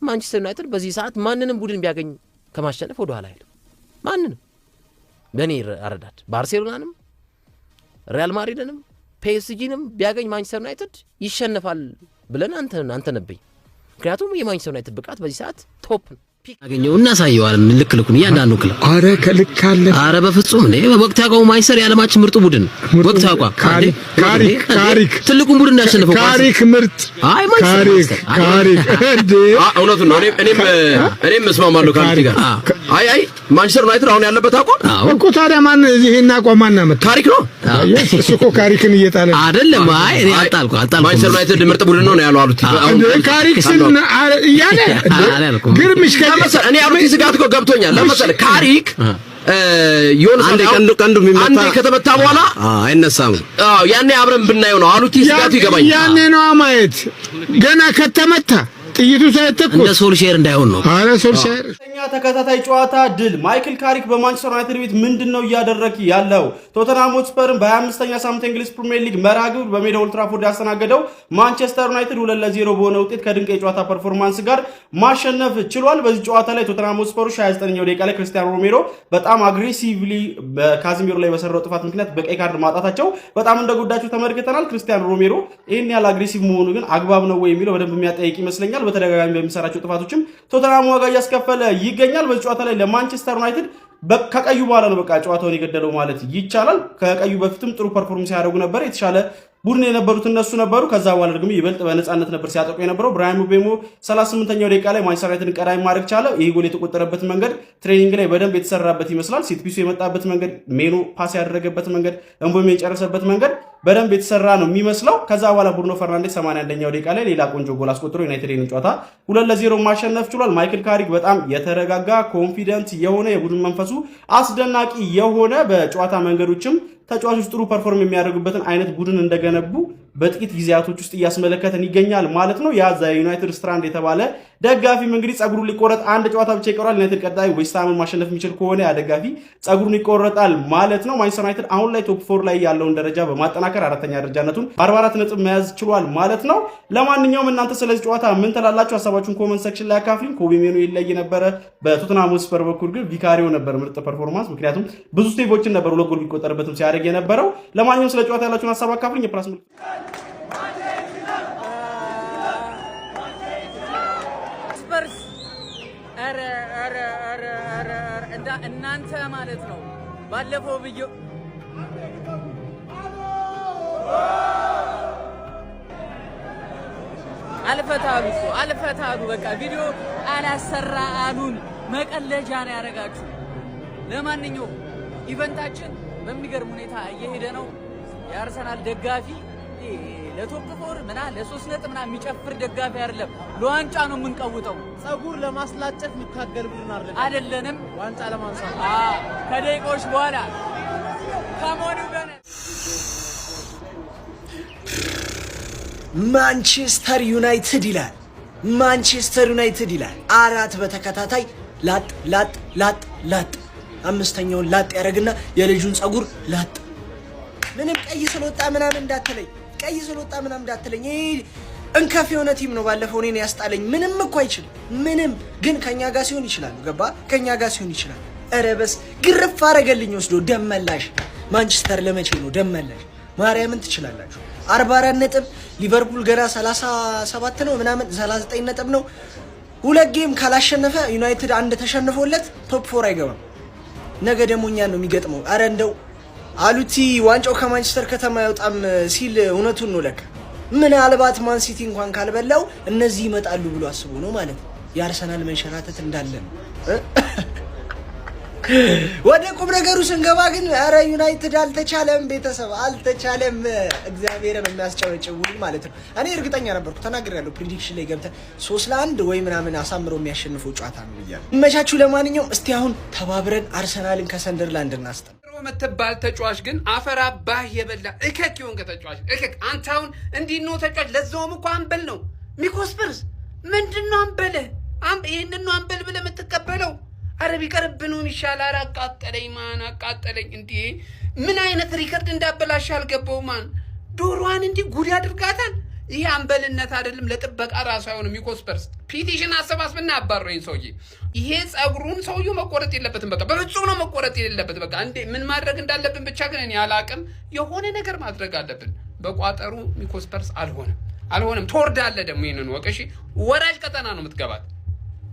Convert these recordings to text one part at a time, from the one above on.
ማንቸስተር ዩናይትድ በዚህ ሰዓት ማንንም ቡድን ቢያገኝ ከማሸነፍ ወደኋላ አይልም። ማንንም፣ በእኔ አረዳድ ባርሴሎናንም፣ ሪያል ማድሪድንም፣ ፒኤስጂንም ቢያገኝ ማንቸስተር ዩናይትድ ይሸነፋል ብለን አንተነብኝ። ምክንያቱም የማንቸስተር ዩናይትድ ብቃት በዚህ ሰዓት top ነው። አገኘው እናሳየዋለን። ልክ ልኩን እያንዳንዱ ክለብ። አረ ከልክ አለ። አረ በፍጹም እንዴ! ወቅት አቋሙ ማንቸስተር የዓለማችን ምርጡ ቡድን ወቅት አቋም ካሪክ ካሪክ ካሪክ ትልቁን ቡድን ያሸነፈው። ካሪክ ምርጥ። አይ ማንቸስተር ካሪክ ካሪክ እንዴ! እውነቱን ነው። እኔም እኔም እስማማለሁ ካሉት ጋር። አይ አይ፣ ማንቸስተር ዩናይትድ አሁን ያለበት አቋም እኮ ታዲያ ማን ይሄን አቋም ማን አመጣ? ካሪክ ነው። እሱ እኮ ካሪክን እየጣለ ነው። አይደለም። አይ እኔ አልጣልኩ አልጣልኩም። ማንቸስተር ዩናይትድ ምርጥ ቡድን ነው ነው ያለው አሉት። አሁን እንዴ ካሪክ ስን እያለ አላልኩም። ግርምሽ ለመሰለህ እኔ ያሉት ስጋት እኮ ገብቶኛል። ለመሰለህ ካሪክ የሆነ አንዴ ቀንዱ ቀንዱ የሚመታ አንዴ ከተመታ በኋላ አይነሳም። አዎ፣ ያኔ አብረን ብናየው ነው አሉት። ስጋቱ ይገባኛል። ያኔ ነው ማየት፣ ገና ከተመታ ጥይቱ ሳይተኮስ። እንደ ሶልሼር እንዳይሆን ነው። አረ ሶልሻየር ኛ ተከታታይ ጨዋታ ድል። ማይክል ካሪክ በማንቸስተር ዩናይትድ ቤት ምንድን ነው እያደረግ ያለው? ቶተንሃም ሆትስፐርን በ25ኛ ሳምንት የእንግሊዝ ፕሪሚየር ሊግ መርሃ ግብር በሜዳ ኦልድ ትራፎርድ ያስተናገደው ማንቸስተር ዩናይትድ 2-0 በሆነ ውጤት ከድንቅ የጨዋታ performance ጋር ማሸነፍ ችሏል። በዚህ ጨዋታ ላይ ቶተንሃም ሆትስፐሮች 29ኛው ደቂቃ ላይ ክርስቲያን ሮሜሮ በጣም aggressively በካዝሚሮ ላይ በሰራው ጥፋት ምክንያት በቀይ ካርድ ማጣታቸው በጣም እንደጎዳቸው ተመልክተናል። ክርስቲያን ሮሜሮ ይህን ያህል aggressive መሆኑ ግን አግባብ ነው ወይ የሚለው በደንብ የሚያጠያይቅ ይመስለኛል። በተደጋጋሚ በሚሰራቸው ጥፋቶችም ቶተንሃም ዋጋ እያስከፈለ ይገኛል። በዚህ ጨዋታ ላይ ለማንቸስተር ዩናይትድ ከቀዩ በኋላ ነው በቃ ጨዋታውን የገደለው ማለት ይቻላል። ከቀዩ በፊትም ጥሩ perform ሲያደርጉ ነበር። የተሻለ ቡድን የነበሩት እነሱ ነበሩ። ከዛ በኋላ ደግሞ ይበልጥ በነፃነት ነበር ሲያጠቁ የነበረው። ብራያን ምቤሞ 38ኛው ደቂቃ ላይ ማንቸስተር ዩናይትድን ቀዳሚ ማድረግ ቻለ። ይህ ጎል የተቆጠረበት መንገድ training ላይ በደንብ የተሰራበት ይመስላል። Set piece ኡ የመጣበት መንገድ፣ ሜኖ pass ያደረገበት መንገድ፣ እምቦሜ የጨረሰበት መንገድ በደንብ የተሰራ ነው የሚመስለው። ከዛ በኋላ ብሩኖ ፈርናንዴስ 81ኛው ደቂቃ ላይ ሌላ ቆንጆ ጎል አስቆጥሮ ዩናይትድ ይህንን ጨዋታ 2-0 ማሸነፍ ችሏል። ማይክል ካሪክ በጣም የተረጋጋ፣ confident የሆነ፣ የቡድን መንፈሱ አስደናቂ የሆነ፣ በጨዋታ መንገዶችም ተጫዋቾች ጥሩ perform የሚያደርጉበትን አይነት ቡድን እንደገነቡ በጥቂት ጊዜያቶች ውስጥ እያስመለከተን ይገኛል ማለት ነው። ያ ዩናይትድ ስትራንድ የተባለ ደጋፊም እንግዲህ ጸጉሩን ሊቆረጥ አንድ ጨዋታ ብቻ ይቀራል። ዩናይትድ ቀጣይ ዌስትሃምን ማሸነፍ የሚችል ከሆነ ያ ደጋፊ ጸጉሩን ይቆረጣል ማለት ነው። ማንቸስተር ዩናይትድ አሁን ላይ top four ላይ ያለውን ደረጃ በማጠናከር አራተኛ ደረጃነቱን በ44 ነጥብ መያዝ ችሏል ማለት ነው። ለማንኛውም እናንተ ስለዚህ ጨዋታ ምን ትላላችሁ? ሀሳባችሁን comment section ላይ አካፍሉኝ። ኮቢ ሜኖ ይለይ ነበረ። በቶተንሃም ሆትስፐር በኩል ግን ቪካሪዮ ነበር ምርጥ performance፣ ምክንያቱም ብዙ save ኦችን ነበር ሁለት ጎል ቢቆጠርበትም ሲያደርግ የነበረው። ለማንኛውም ስለ ጨዋታ ያላችሁን ሀሳብ አካፍሉኝ። የፕላስ ስፐርስ፣ ኧረ ኧረ ኧረ ኧረ እናንተ ማለት ነው ባለፈው ብዬ አልፈታሉ እኮ አልፈታሉ። በቃ ቪዲዮ አላሰራ አሉን። መቀለጃ ነው ያደረጋችሁ። ለማንኛውም event ኣችን በሚገርም ሁኔታ እየሄደ ነው። የአርሰናል ደጋፊ ለ top four ምና ለ3 ነጥብ ምና የሚጨፍር ደጋፊ አይደለም። ለዋንጫ ነው የምንቀውጠው። ጸጉር ለማስላጨት የሚታገል ቡድን አይደለም። አይደለንም። ዋንጫ ለማንሳት። ከደቂቃዎች በኋላ come on you Gunners። ማንቸስተር ዩናይትድ ይላል። ማንቸስተር ዩናይትድ ይላል። አራት በተከታታይ ላጥ ላጥ ላጥ ላጥ፣ አምስተኛውን ላጥ ያደርግና የልጁን ጸጉር ላጥ። ምንም ቀይ ስለወጣ ምናምን እንዳትለኝ፣ ቀይ ስለወጣ ምናምን እንዳትለኝ። ይሄ እንከፍ የሆነ team ነው። ባለፈው እኔን ያስጣለኝ። ምንም እኮ አይችልም። ምንም ግን ከኛ ጋር ሲሆን ይችላሉ። ገባ? ከኛ ጋር ሲሆን ይችላል። ኧረ በስ ግርፍ አረገልኝ ወስዶ ደመላሽ። ማንቸስተር ለመቼ ነው ደመላሽ? ማርያምን ትችላላችሁ። 44 ነጥብ፣ ሊቨርፑል ገና 37 ነው ምናምን፣ 39 ነጥብ ነው። ሁለት game ካላሸነፈ ዩናይትድ አንድ ተሸንፎለት top four አይገባም። ነገ ደግሞ እኛን ነው የሚገጥመው። አረ እንደው አሉቲ ዋንጫው ከማንቸስተር ከተማ አይወጣም ሲል እውነቱን ነው ለካ። ምናልባት ማንሲቲ እንኳን ካልበላው እነዚህ ይመጣሉ ብሎ አስቦ ነው ማለት ነው። የአርሰናል መንሸራተት እንዳለ ነው። ወደ ቁም ነገሩ ስንገባ ግን ኧረ ዩናይትድ አልተቻለም፣ ቤተሰብ አልተቻለም። እግዚአብሔርን የሚያስጨበጭቡኝ ማለት ነው። እኔ እርግጠኛ ነበርኩ፣ ተናግሬያለሁ። Prediction ላይ ገብተን 3-1 ወይ ምናምን አሳምረው የሚያሸንፈው ጨዋታ ነው ብያለሁ። ይመቻችሁ። ለማንኛውም እስቲ አሁን ተባብረን አርሰናልን ከሰንደርላንድ እናስጠን። የምትባል ተጫዋች ግን አፈር አባህ የበላ እከክ የሆንከ ተጫዋች እከክ። አንተ አሁን እንዲህ ነው ተጫዋች፣ ለዛውም እኮ አምበል ነው ሚኮ ስፐርስ። ምንድን ነው አምበልህ? ይህንን ነው አምበል ብለህ የምትቀበለው? አረ ቢቀርብህ ነው የሚሻል። አረ አቃጠለኝ፣ ማን አቃጠለኝ። እንዲህ ምን አይነት record እንዳበላሽ አልገባው። ማን ዶሮዋን እንዲህ ጉድ ያድርጋታል። ይሄ አምበልነት አይደለም፣ ለጥበቃ ራሱ አይሆንም። ሚኮ ስፐርስ petition አሰባስብና አባረው ይህን ሰውዬ። ይሄ ጸጉሩን ሰውዬው መቆረጥ የለበትም። በቃ በፍጹም ነው መቆረጥ የሌለበት። በቃ እንዴ ምን ማድረግ እንዳለብን ብቻ ግን እኔ አላቅም። የሆነ ነገር ማድረግ አለብን። በቋጠሩ ሚኮ ስፐርስ አልሆነም፣ አልሆነም። ትወርዳለህ ደግሞ ይህንን ወቅ። እሺ ወራጅ ቀጠና ነው የምትገባት።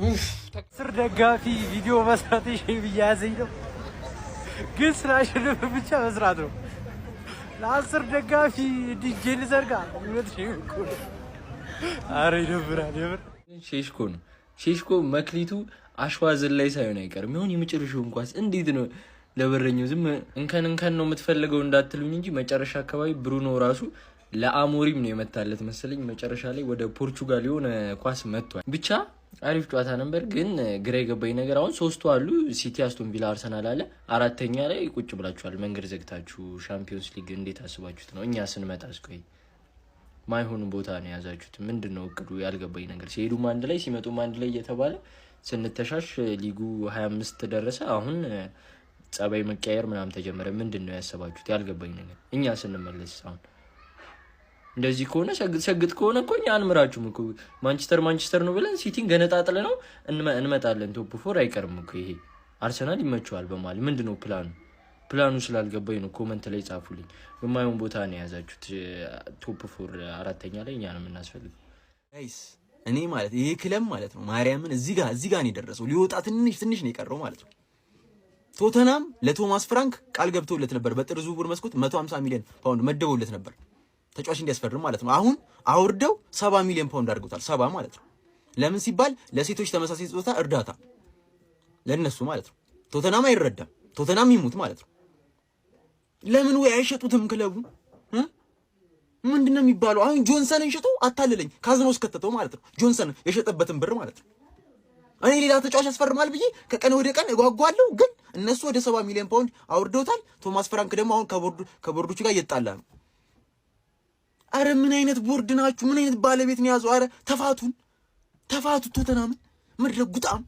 ኡፍ። 10 ደጋፊ ቪዲዮ መስራት shame እያያዘኝ ነው፣ ግን ስላሸነፈ ብቻ መስራት ነው። ለ10 ደጋፊ ዲጄ ልዘርጋ እውነት shame እኮ ነው። ኧረ ይደብራል የምር። ሼሽኮ ነው፣ ሼሽኮ መክሊቱ አሸዋ ዝላይ ሳይሆን አይቀርም። ይሁን የመጨረሻውን ኳስ እንዴት ነው ለበረኛው ዝም እንከን እንከን ነው የምትፈልገው እንዳትሉኝ እንጂ መጨረሻ አካባቢ ብሩኖ ራሱ ለአሞሪም ነው የመታለት መሰለኝ። መጨረሻ ላይ ወደ ፖርቹጋል የሆነ ኳስ መጥቷል። ብቻ አሪፍ ጨዋታ ነበር። ግን ግራ የገባኝ ነገር አሁን ሶስቱ አሉ፣ ሲቲ፣ አስቶን ቪላ፣ አርሰናል አለ። አራተኛ ላይ ቁጭ ብላችኋል፣ መንገድ ዘግታችሁ። ሻምፒዮንስ ሊግ እንዴት አስባችሁት ነው? እኛ ስንመጣ እስቆይ ማይሆኑ ቦታ ነው የያዛችሁት። ምንድን ነው እቅዱ? ያልገባኝ ነገር ሲሄዱም አንድ ላይ ሲመጡም አንድ ላይ እየተባለ ስንተሻሽ ሊጉ 25 ደረሰ። አሁን ጸባይ መቀየር ምናምን ተጀመረ። ምንድን ነው ያሰባችሁት? ያልገባኝ ነገር እኛ ስንመለስ አሁን እንደዚህ ከሆነ ሰግጥ ሰግጥ ከሆነ እኮ እኛ አንምራችሁም እኮ። ማንቸስተር ማንቸስተር ነው ብለን ሲቲን ገነጣጥለ ነው እንመጣለን። Top four አይቀርም እኮ ይሄ። አርሰናል ይመቸዋል በማለት ምንድን ነው ፕላኑ? ፕላኑ ስላልገባኝ ነው። Comment ላይ ጻፉልኝ። የማይሆን ቦታ ነው የያዛችሁት። Top four አራተኛ ላይ እኛ ነው የምናስፈልገው። Guys፣ እኔ ማለት ይሄ ክለብ ማለት ነው ማርያምን እዚህ ጋር ነው የደረሰው። ሊወጣ ትንሽ ትንሽ ነው የቀረው ማለት ነው። ቶተናም ለቶማስ ፍራንክ ቃል ገብቶለት ነበር። በጥር ዝውውር መስኮት 150 ሚሊዮን ፓውንድ መድበውለት ነበር ተጫዋች እንዲያስፈርም ማለት ነው። አሁን አውርደው 70 ሚሊዮን ፓውንድ አድርገውታል። 70 ማለት ነው። ለምን ሲባል ለሴቶች ተመሳሳይ ጾታ እርዳታ ለነሱ ማለት ነው። ቶተናም አይረዳም። ቶተናም ይሙት ማለት ነው። ለምን ወይ አይሸጡትም ክለቡን? ምንድን ነው የሚባለው? አሁን ጆንሰንን ሽጦ አታለለኝ፣ ካዝና ውስጥ ከተተው ማለት ነው። ጆንሰን የሸጠበትን ብር ማለት ነው። እኔ ሌላ ተጫዋች ያስፈርማል ብዬ ከቀን ወደ ቀን እጓጓለሁ፣ ግን እነሱ ወደ 70 ሚሊዮን ፓውንድ አውርደውታል። ቶማስ ፍራንክ ደግሞ አሁን ከቦርዶቹ ጋር እየጣላ ነው። አረ ምን አይነት ቦርድ ናችሁ? ምን አይነት ባለቤት ነው የያዘው? አረ ተፋቱን፣ ተፋቱ። ቶተናምን ምድረ ጉጣም።